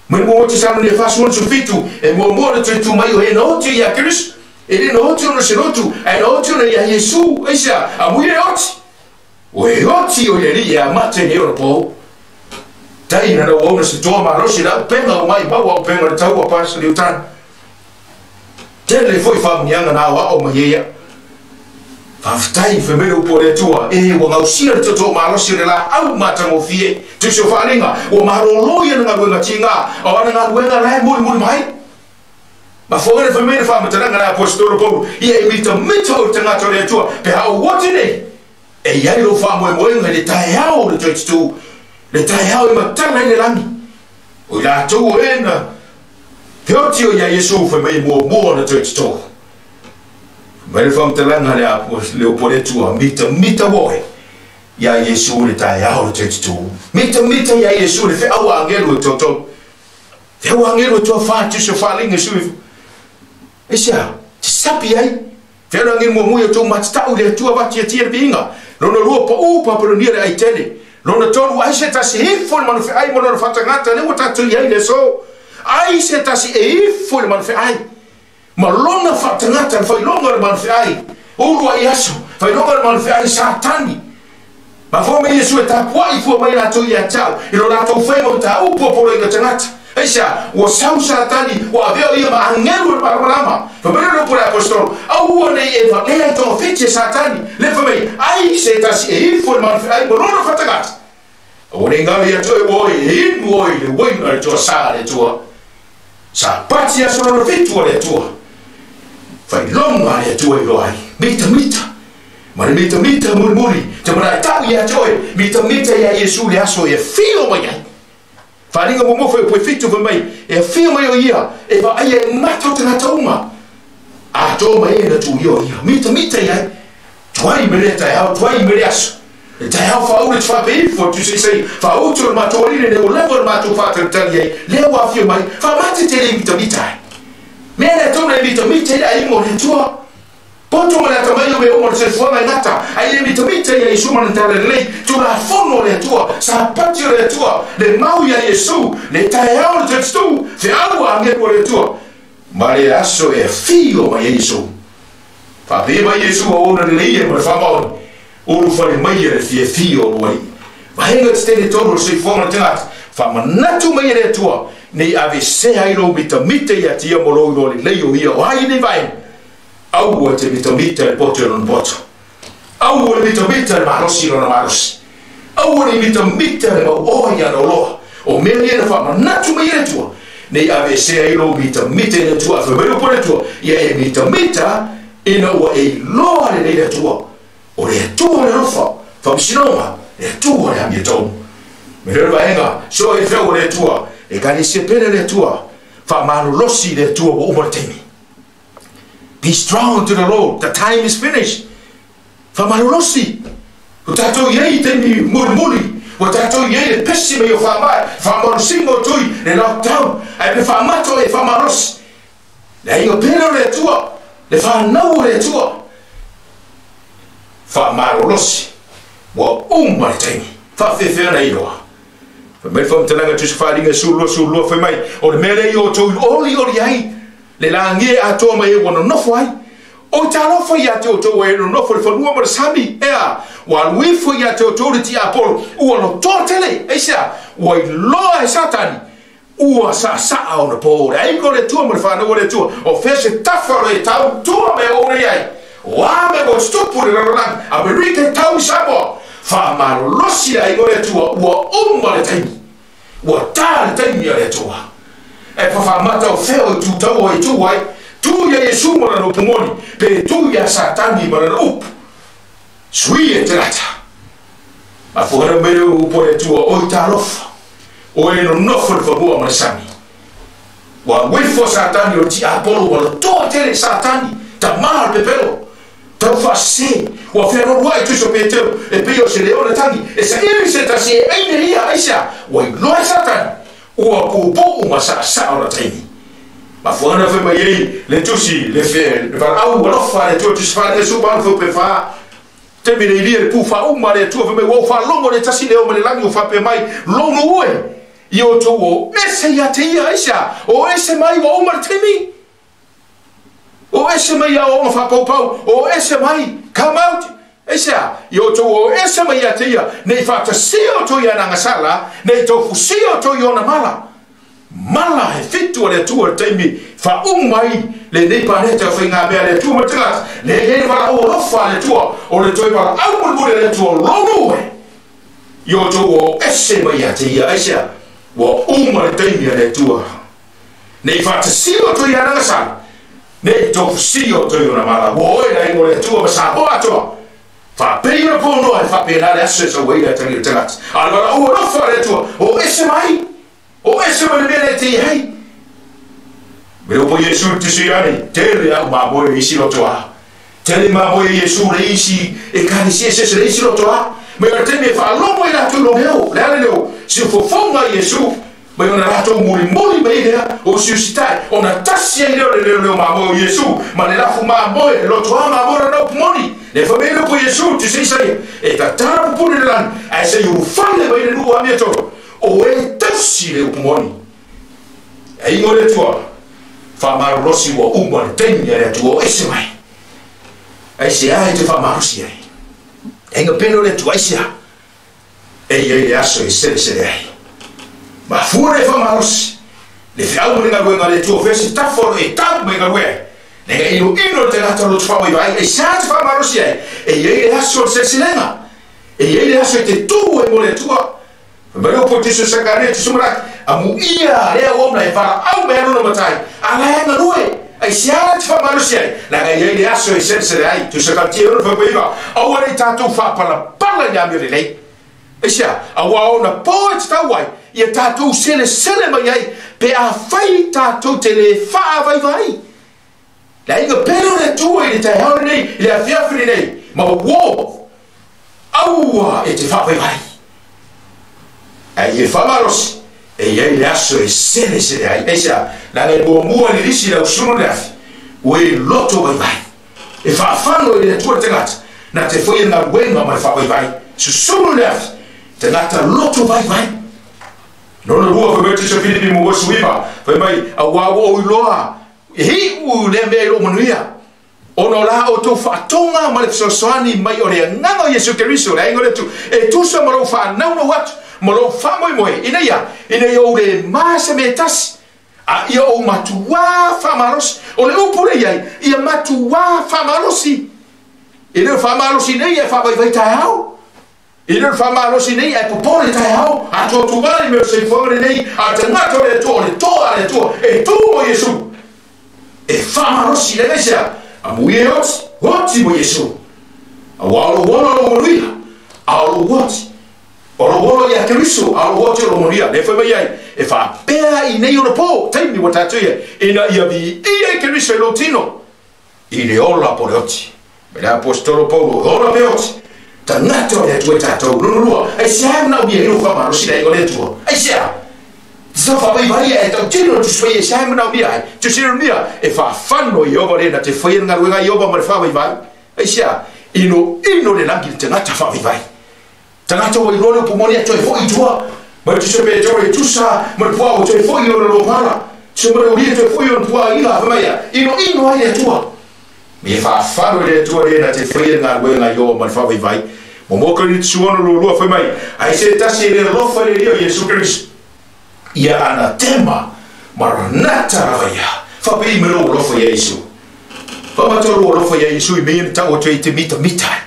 mai mo oti sa nei fasu 67 e muamua le toe tu mai o e na oti ia Keriso e le na oti ona se lotu ae na oti ona ia Iesu aisea a mui le oti o e oti o le alii e amata nei ona pou tai na na uauna se toa malosi le auupega o mai maua auupega o le taua pasa liutana tele foi faamuniaga na aoao mai ai ia faafetai fai mai le upu o le Atua e ua gausia le tootoo malosi o le laau matagofie tusi o faaaliga ua malōlō ia na galuega tiga o ana galuega la e mulimuli mai ma foga le fai mai le faamatalaga le aposetolo Paulo ia e mitamita o le tagata o le Atua pe a ou oti nei e iai lou faamoemoega i le taeao o le toe tutū le taeao e matala ai le lagi o i latou o e na feoti o ia Iesu fai mai e muamua na toe tutū mai le faamatalaga le upu o le Atua mitamita ua oe ia Iesu le taeao le toe tutū mitamita ia Iesu le feau a agelu e totonu feau a agelu e toafā tusi o faaaliga Iesu aisea te sapi ai feau le agelu muamua ia tou matatau i le Atua vatiatia le viiga lona lua paʻū Papelonia le aitele lona tolu ai se tasi ifo le manufeai ma lona faatagata lea ua tatou i ai le aso ai se tasi e ifo le manufeai ma lona faatagata le faailoga o le manufeai uluai aso faailoga o le manufeai Satani ma fua mai Iesu e tapuai fua mai latou ia te au i lo latou faiga o mataupu o poloaiga tagata aisea ua sau Satani ua avea o ia ma agelu o le malamalama fai mai le upu o le aposetolo aua nei e valea i togafiti e Satani le fai mai ai se tasi e ifo le manufeai ma lona faatagata aua nei galo ia te oe ua oe e inu oe i le uaina o le toasā a le Atua sapati aso lona 7 o le Atua faailoga a le Atua i loa ai mitamita ma le mitamita mulimuli te manae tau ia te oe mitamita ia Iesu le aso e afio mai ai faaaliga muamua foi o pue 7 fai mai e afio mai o ia e vaaia e mata o tagata uma atoa mai e na tuia o ia mitamita ia tuai me le taeao tuai me le aso le taeao faaula te faapeifo tuseisei faautu o le matou alii lenei ua lava o le matou faatalitali ai lea ua afio mai faamate te le mitamita ai mea lea tau na e mitamita i le aiga o le Atua poto ma le atamai o mea uma o le soifuaga e gata ai le mitamita ia Iesu ma lana tala lelei tulafono o le Atua sapati o le Atua le mau ia Iesu le taeao le toe tutū feau a agelu o le Atua ma le aso e afio mai ai Iesu faapea mai Iesu auauna lelei ia ma le faamaoni ulufale mai ia le fiafia o lua alii vaega tetele tonu o le soifuaga o le tagata faamanatu mai e le Atua nei avesea ai lou mitamita ia te ia ma lou iloa lelei o ia o ai nei vaega aua te mitamita le poto i lona poto aua le mitamita le malosi i lona malosi aua le mitamita le mauoa ia ana oloa o mea ia na faamanatu mai e le Atua nei avesea ai lou mitamita i le Atua fai mai upu o le Atua ia e mitamita ina ua e iloa lelei le Atua o le Atua o le alofa faamasinoga le Atua o le amiotonu me le vaega so e feau o le Atua E kalesia pele le Atua, faamalolosi le Atua ua uma le taimi. Be strong to the Lord, the time is finished. Faamalolosi. Ua tatou i ai i taimi mulimuli, ua tatou i ai le pesi mai o faamai, faamalosiga o tui, le lockdown, ae pe faamata o e faamalosi. Le aiga pele o le Atua, le fanau o le Atua. Faamalolosi, ua uma le taimi. Faafefea na iloa. Fai mai le faamatalaga Tusi Faaaliga 12 12 fai mai, o le mea lea i outou i olioli ai, le lagia e atoa mai ai ua nonofo ai. O talofa ia te outou e nonofo le fanua ma le sami, ea, ua alu ifo ia te outou le tiapolo, ua lotoa tele, aisea, ua iloa e Satani, ua saasaa ona po, le aiga o le Atua ma le fanau o le Atua, o fea se tafa o le tau tua mea o nei ai, o a mea ua tutupu le lalolagi, Amerika e tau i Samoa, faamalolosi le aiga o le Atua, ua uma le taimi, ua tā le taimi a le Atua. E fafaamata o fea o i tutaua i tu ai, tu ia Iesu ma lana upu moni, pe tu ia Satani ma lana upu. Sui e te lata. Mafuana mai le upu o le Atua, oi talofa, o e nonofo le fanua ma le sami. Ua uifo Satani o le tiapolo, ua lotoa tele Satani, tamā le pepelo, tau faasese, ua fealualuai tusi o Petero, e pei o se leona tagi, e saili se tasi e aine ia, aisea, ua iloa e Satani, ua puupuu ma saasaa ona taimi. Mafuana fai mai ai le tusi, le valaau alofa a le Atua, tusi faale Iesu ma ana pe fa. Taimi le ilia le pu faauma a le Atua, fai mai, ua ou faalogo le tasi leo mai le lagi ua faapea mai, logo ue, i outou o ese ia te ia, aisea, o ese mai ua uma le taimi. O ese mai ia aoaoga faapaupau, o ese mai, come out, aisea, i outou o ese mai ia te ia, nei faatasia outou i ana agasala, nei taufusia outou i ona mala. Mala he fitu a le Atua le taimi faauma ai lenei paneta o faigamea a le Atua ma le tagata, le i ai le valaau alofa a le Atua, o le toe valaau mulimuli a le Atua, logo ue, i outou o ese mai ia te ia, aisea, ua uma le taimi a le Atua. Nei faatasia outou i ana agasala, nei tofusia outou i ona mala, ua oe le aiga o le Atua ma Samoa atoa. Faapei ona ponoa e faapena le aso e sau ai le atagi o le tagata. A o le valaau alofa a le Atua, o ese mai, o ese mai le mea lea e te i ai. Me upo Iesu i tusi ane, tele au mamoe i isi lotoa. Tele mamoe i Iesu le isi e kalesia se se le isi lotoa. Mai o le taimi e faalogo ai latou i lou leo, le a le leo, siufofoga i Iesu, mai ona latou mulimuli mai lea o siusitai, ona tasi ai lea o le leoleo mamoe o Iesu, ma le lafu mamoe, le lotoa mamoe lana upu moni. Le fai mai le upu Iesu, tusi Isaia, e tatala pupuni le lagi, ae se i ulufale mai le nuu amiotonu, o e tausi le upu moni. E aiga o le Atua, faamalolosi ua uma le taimi a le Atua o ese mai. Aisea e te faamalosi ai? E aiga pele o le Atua, aisea? E i ai le aso e selesele ai. Mafua le faamalosi, le feau ma le galuega a le Atua, fea se tafa o lo e tau mai galuega ai. Le ga ilo ilo le tagata o lo te faavaivai, aisea te faamalosi ai? E i ai le aso o le seleselega. E i ai le aso e te tu ai mo le Atua. Fai mai le upu o Jesu Sakaria Jesu Maraki, amuia lea ua ona e valaau mai alona matai, a la e galue, aisea te faamalosi ai? Leaga e i ai le aso e selesele ai. Tusa katia ona faapaiva, aua nei tatou faapalapala i le amio lelei. Aisea, aua ona po e tatau ai, ia tatou selesele mai ai, pe afai tatou te le faavaivai. Le aiga pele o le Atua i le taeao lenei, i le afiafi lenei, ma uo, aua e te faavaivai. Ae ia faamalosi, e i ai le aso e selesele ai. Aisea, leaga e muamua i le lisi le ausunu le afi, ua e loto vaivai. E faafano i le Atua le tagata, na te faia galuega ma le faavaivai. Susunu le afi, tagata loto vaivai. Lona lua, fai mai Tusi Filipi mo verse 9, fai mai, auā ua ou iloa, e hiʻu lea mea i lou manuia, ona o la outou faatoga ma le fesoasoani mai o le Agaga o Iesu Keriso, le aiga o le Atua, e tusa ma lou faanaunau atu ma lou faamoemoe, ina ia ou le ma se mea e tasi, a ia ou matuā faamalosi. O le upu lea i ai, ia matuā faamalosi. E le o faamalosi nei ae faavaivai taeao. E le o faamalosi nei ae popole taeao. Atuatuvale mea o le soifuaga lenei, a le tagata o le Atua, o le toa a le Atua, e tu mo Iesu. E faamalosi le aisea, amuia e oti, oti mo Iesu. Auā o lou ola o lou manuia, a o lou oti, O lo olo ia Keriso, a lo ote o lo monia, le fai mai ai, e whaapea i nei o le pō, taimi wa tātou ia, ina ia vi ia i Keriso i lo tino, i le ola po le oti. Me le apostolo Paulo, ola pe oti, tagata o le Atua tātou, lona lua, ai sea mana umia i lo whamalosi le aiga o le Atua, ai sea, te tau whaavaivai e tau tino tu swai e sea mana umia ai, tu sirumia, e whaafano i ova le na te whai ngaruenga i ova ma le whaavaivai, ai sea, ino ino le langi le tagata whaavaivai. Tagata ua iloa le upumoni a toe fo'i tua ma le tusa pe toe tusa ma le puā ua toe fo'i ona lopala tusa ma le ulia toe fo'i ona puā ila fai mai ia ino ino ai le Atua me e faafalo i le Atua lē na te faia le galuega i oa ma le faavaivai mo Koriniti suono lualua fai mai ai se tasi e le alofa i le Alii o Iesu Keriso ia anatema maranata lava ia faapei mai lou alofa ia Iesu faamata lou alofa ia Iesu i mea ia na tau atu ai te mitamita ai.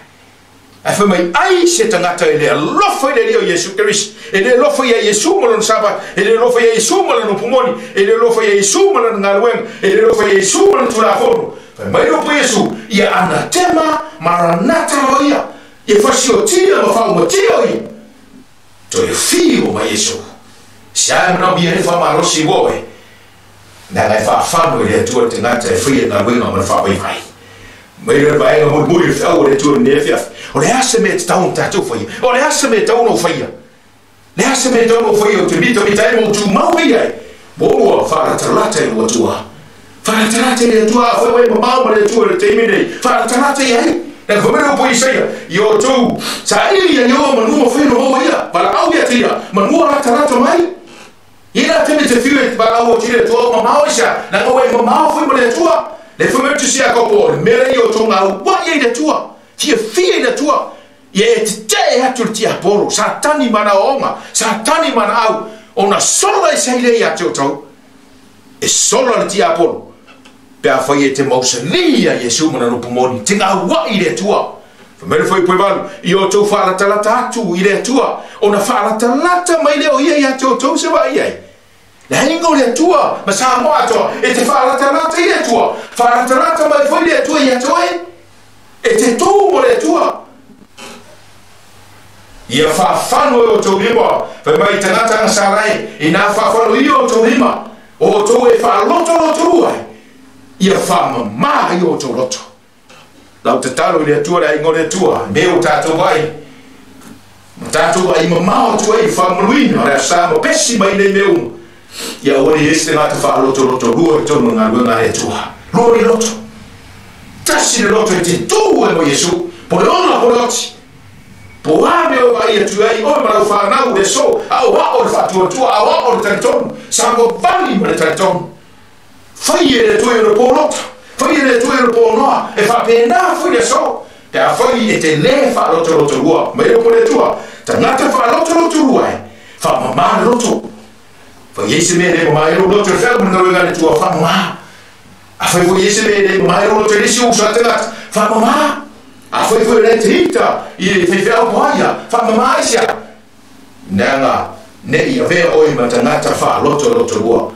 Ae fai mai ai se tagata e le alofa i le Alii o Iesu Keriso, e le alofa ia Iesu ma lona sava, e le alofa ia Iesu ma lana upumoni, e le alofa ia Iesu ma lana galuega, e le alofa ia Iesu ma lana tulafono. Fai mai le upu Iesu, ia anatema maranata lava ia, ia fasiotia ma faaumatia o ia. Toe fio mai Iesu. Se ae manaomia le faamalosi ua oe, leaga e faafano i le Atua le tagata e faia galuega ma le faavaivai. Mai le vaega mulimuli le feau o le Atua lenei afiafi. O le a se mea e tatau ona tatou faia? O le a se mea e tatau ona ou faia? Le a se mea e tatau ona ou faia ou te mitamita ai ma ou tumau ai ai? Muamua, faalatalata i lou Atua. Faalatalata i le Atua, afai ua e mamao ma le Atua i le taimi nei, faalatalata i ai. Leaga fai mai le upu a Isaia, i outou saili ia Ieova manu ma fai ona maua ia, valaau ia te ia, manua latalata mai. Ia la taimi te fiu e valaau atu i le Atua, o mamao aisea? Leaga ua e mamao foi ma le Atua. Le fai mai o Tusi Iakopo, o le mea lea i outou gauai ai i le Atua, fiafia i le Atua, ia e tetee atu le tiapolo, Satani ma ana aoaoga, Satani ma ana au, ona sola e sai lea ia te outou. E sola le tiapolo, pe afai e te mausalī ia Iesu ma lana upu moni, te gauai i le Atua. Fai mai le fuaiupu e valu, i outou faalatalata atu i le Atua, ona faalatalata mai lea o ia ia te outou se vaai ai. Le aiga o le Atua ma Samoa atoa, e te faalatalata i le Atua, faalatalata mai foi le Atua ia te oe, e te tū mo le Atua. Ia faafano e outou lima, fai mai tagata agasala e, inā faafano ia outou lima, o outou e faalotolotolua ai, ia faamamā i outou loto. Lau tatalo i le Atua, le aiga o le Atua, me o tātou ai, ma tātou ai mamao atu ai i faamanuina o le Aso Sa ma pesi mai nei mea uma. Ia aua ne i ai se tagata faalotolotolua i totonu o le galuega a le Atua. Lua ni loto. Tasi le loto e te tū ai mo Iesu, po le ola po le oti. Po a mea o vaai atu ai oe ma lau whanau le aso, a o ao le faatuatua, a o ao le talitonu, sa vali ma le talitonu. Fai e le Atua i ona pō lota, fai e le Atua i ona pō noa, e faapena foi le aso, pe afai e te lē faalotolotolua mai le po le Atua, tagata faalotolotolua e, faamamā le loto. Fai ai se mea e lē mamā ai lou loto i le feau ma le galuega a le Atua, faamamā. Afai foi e i ai se mea e lē mamā ai lou loto i le isi uso a tagata, faamamā. Afai foi o lea e te ita i le faifeau po ai ia, faamamā ai sea. Leaga ne i avea oe ma tagata faalotolotolua.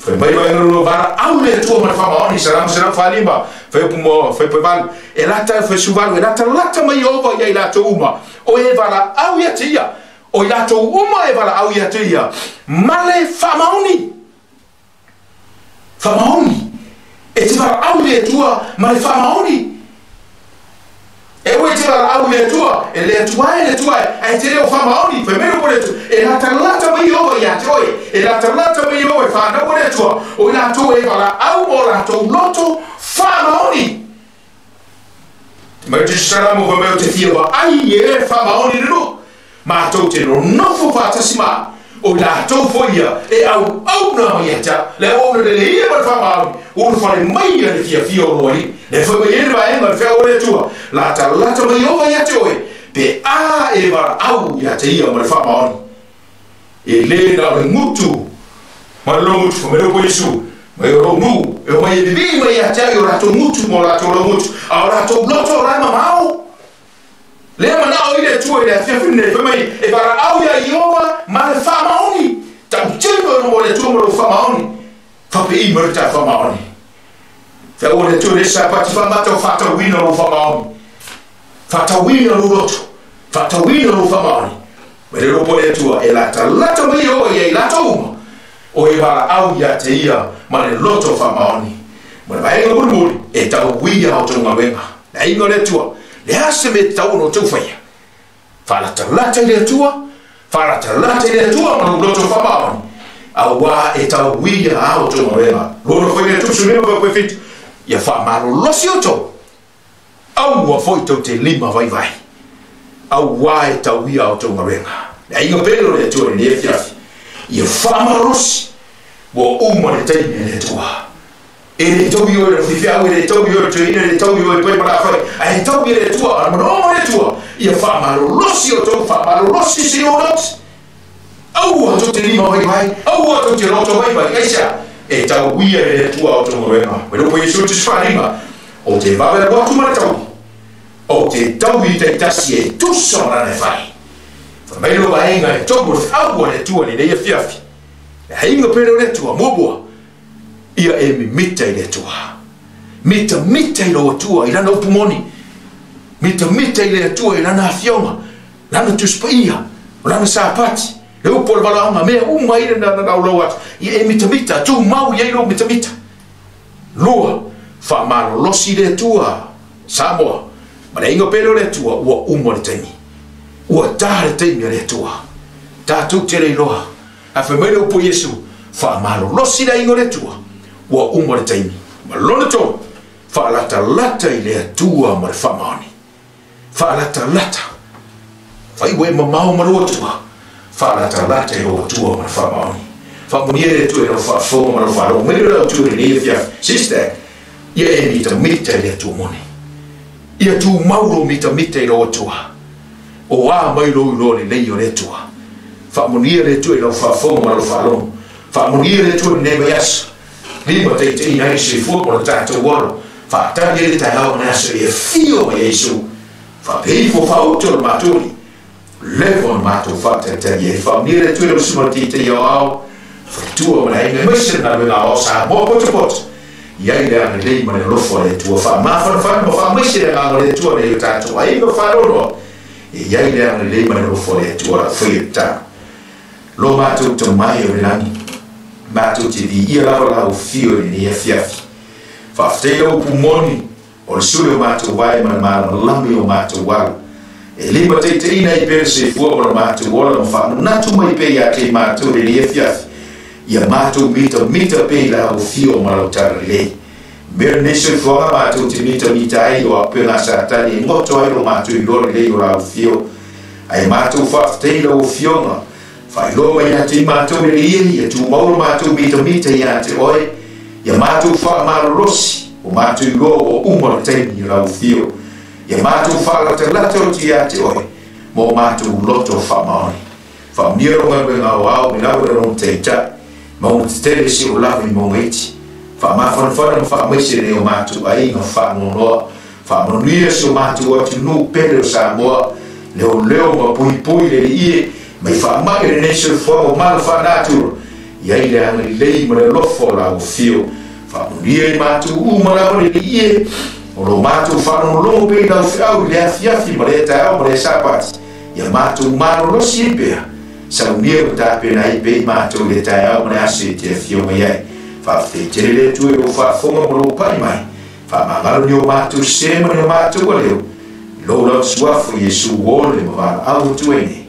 Fai mai vaega lua valaau le Atua ma le faamaoni, Salamo 145, fuaiupu mo fuaiupu e valu, e lata fuaisuvalu, e latalata mai Ieova ia i latou uma, o e valaau ia te ia, o i latou uma e valaau ia te ia, ma le faamaoni. Faamaoni. E te valaau i le Atua ma le faamaoni. E ua e te valaau i le Atua, e le Atua e, le Atua e, ae te le o faamaoni, fai mai le upu a le Atua, e latalata mai Ieova ia te oe, e latalata mai Ieova e whanau a le Atua, o i latou e valaau ma o latou loto faamaoni. Mai te Salamo fai mai o te fia vaai i e faamaoni le nuu, matou te nonofo faatasi ma, o i latou foi ia e auauna mai ia te au, le auauna lelei ia ma le faamaoni, ua ulufale mai ia le fiafia o lou alii. Le fai mai ai le vaega o le feau o le Atua, latalata mai Ieova ia te oe, pe a e valaau ia te ia ma le faamaoni. E lē na o le gutu ma le logutu, fai mai le upu a Iesu, mai o lou nuu, e omai e vivii mai ia te au i o latou gutu ma o latou logutu, a o latou loto o la e mamao. Lea manao ai le Atua i le afiafi lenei, fai mai, e valaau ia Ieova ma le faamaoni. Tautino e noho le Atua ma lou faamaoni. Faapei mai le ta faamaoni. Feau le Atua i le Sapati faamata o faatauina lou faamaoni. Faatauina lou loto. Faatauina lou faamaoni. Ma le ropo le Atua e latalata mai o ia i latou uma o e valaau ia te ia ma le loto faamaoni. Ma le vaega mulimuli e tauia o outou galuega. Le aiga o le Atua, le a se mea tatau ona outou faia? Faalatalata i le Atua, faalatalata i le Atua ma lou loto faamaoni, auā e tauia a outou galuega. Lona foi le 75 fuaipue 7, ia faamalolosi outou, aua foi tou te lima vaivai, auā e tauia a outou galuega. Le aiga pele o le Atua i lenei afiafi, ia faamalolosi, ua uma le taimi a le Atua. E le taui oe le faifeau, e le taui oe le toeaina, e le taui oe pai ma lafai, ae taui e le Atua, a le manaoga o le Atua, ia faamalolosi outou, faamalolosi seia oo. Aua tou te lima vaivai, aua tou te loto vaivai, aisea? E tauia e le Atua outou galuega. Ma le upu a Iesu Tusi Faalima, ou te vave alu atu ma le taui, ou te taui taitasi e tusa ma lana e fai. Fai mai leo vaega e tolu o le feau a le Atua i lenei afiafi. Le aiga pele o le Atua, muamua, ia e mimita i le Atua. Mitamita i lou Atua i lana upu moni. Mitamita i le Atua i lana afioga, lana Tusi Paia, o lana Sapati, le upu o le valaauga, mea uma ia na laulau atu. Ia e mitamita, tumau i ai lou mitamita. Lua, faamalolosi i le Atua, Samoa, ma le aiga pele o le Atua, ua uma le taimi. Ua ta le taimi a le Atua. Tatou te le iloa. Ae fai mai le upu a Iesu, faamalolosi le aiga o le Atua, ua uma le taimi. Ma lona tolu, faalatalata i le Atua ma le faamaoni. Faalatalata. Fai ua e mamao ma lou Atua, faalatalata i lou Atua ma le faamaoni. Faamanuia le Atua i lau faafofoga ma lau faalogo mai le Atua i lenei afiafi. Sister, ia e mitamita i le Atua moni. Ia tumau lou mitamita i lou Atua. O a mai lou iloa lelei o le Atua. Faamanuia le Atua i lau faafofoga ma lau faalogo. Faamanuia le Atua i lenei vaiaso. Limataitaiina ai le soifua ma lo tatou ola. Faatali ai le taeao ma le aso e afio mai ai Iesu. Faapea ifo faauto le matou Alii. Leva ona matou faatalitali ai. Faamanuia le Atua i lau susuga i le Taitai Aoao, faletua ma le aiga aemaise le galuega aoao Samoa potopoto. I ai le agalelei ma le alofa o le Atua. Faamafanafana ma faamaise le agaga o le Atua nei o tatou aiga faaloaloa. E i ai le agalelei ma le alofa o le Atua lau faia tatalo. Lo matou Tama e o le lagi, matou te viia lava lau afio i lenei afiafi. Faafetai lau upu moni o le suli o matou vae ma le malamalama i o matou ala. E limataitaiina ai pea le soifua ma lo matou ola ma faamanatu mai pea ia te i matou i lenei afiafi, ia matou mitamita pea i lau afio ma lau talalelei. Mea lenei soifuaga matou te mitamita ai o auupega a Satani e goto ai lo matou iloa lelei o lau afio. Ae matou faafetai i lau afioga, faailoa mai ia te i matou le Alii e, ia tumau lo matou mitamita ia te oe, ia matou faamalolosi, ua matou iloa ua uma le taimi o lau afio. Ia matou faalatalata atu ia te oe, ma o matou loto faamaoni. Faamanuia lau galuega aoao i lau le lona taitai, mauga tetele seia oo lava i mauga iti. Faamafanafana ma faamaise nei o matou aiga faanoanoa. Faamanuia si o matou atunuu pele o Samoa, leoleo ma puipui le Alii e, mai faamai o lenei soifuaga o mala faanatura, i ai le agalelei ma le alofa o lau afio. Faamanuia i matou uma lava le Alii e, o lo matou faalogologo pea i lau feau i le afiafi ma lea taeao ma lea Sapati, ia matou malolosi ai pea, saunia ma tapena ai pea i matou i le taeao ma le aso e te afio mai ai. Faafetai tele le Atua i lou faafofoga ma lou pai mai. Faamagalo ni o matou sē ma ni o matou aleo, i lou lava suafa Iesu ua ole ma valaau atu ai nei.